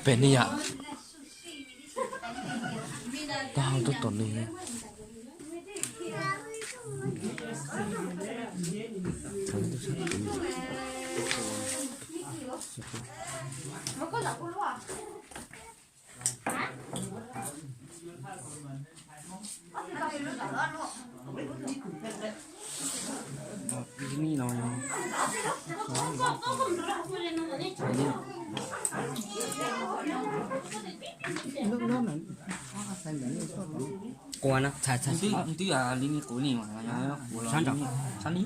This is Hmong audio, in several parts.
Pem ni yom. Tau tau tom ni. Qua no, txhais txhais twb li ni quv ni mas, sab li.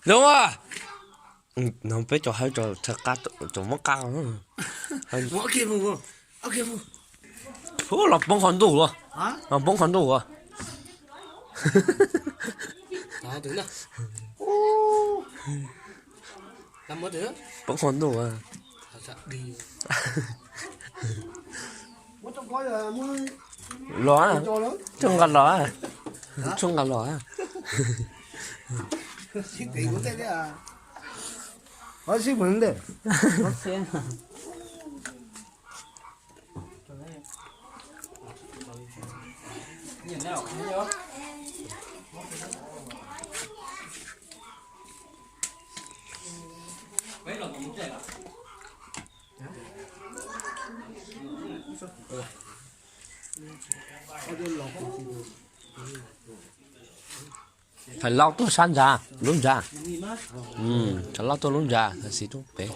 Zoo a. No peb cov hawb cov muab qab. Ub, los poob qhov ntuj ua, los poob qhov ntuj ua. Poob qhov ntuj ua. Los, txhob nqa los, txhob nqa los. Thaiv Lauj tuaj sab ntsa, lub ntsa. Thaiv Lauj tuaj lub ntsa, thaiv Xis tuaj pem.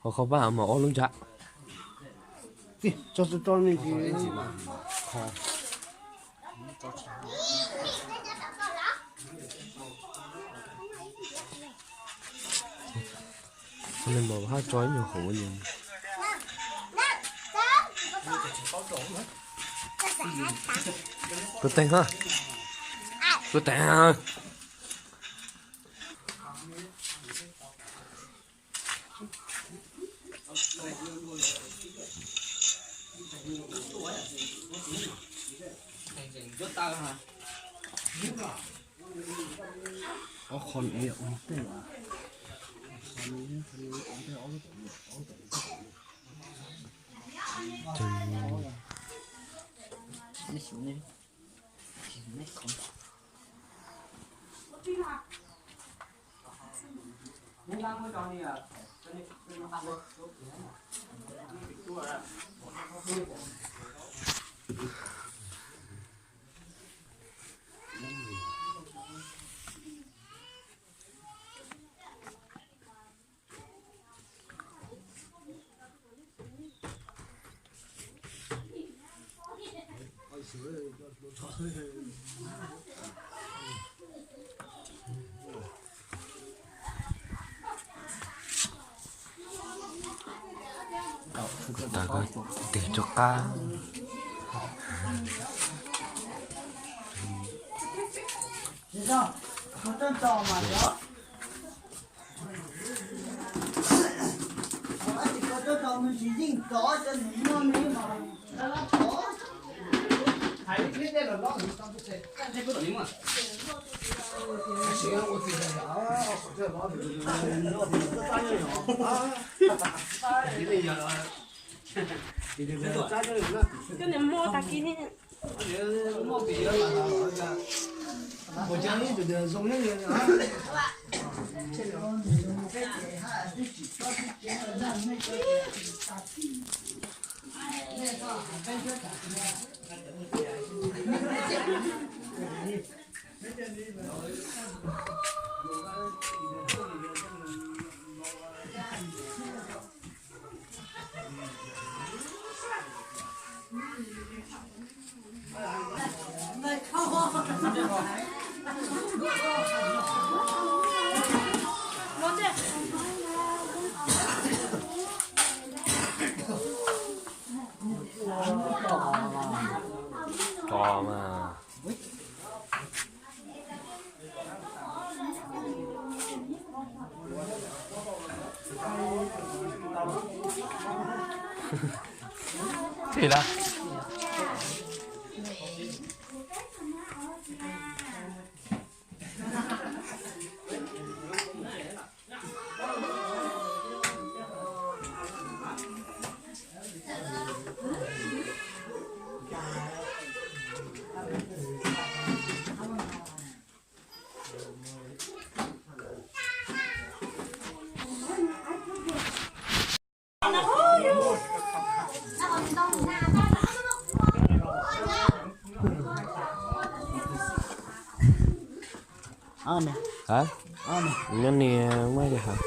Qhov qhov pab mas ob lub ntsa. Qhov no mas haj tso ib nyuag hauv li. Tus teeg ha, tus teeg. Tag koj tig rov qab. Coj niam hmo tag kis. Tso mas. Thim lawm. Nyob ni muaj li hais.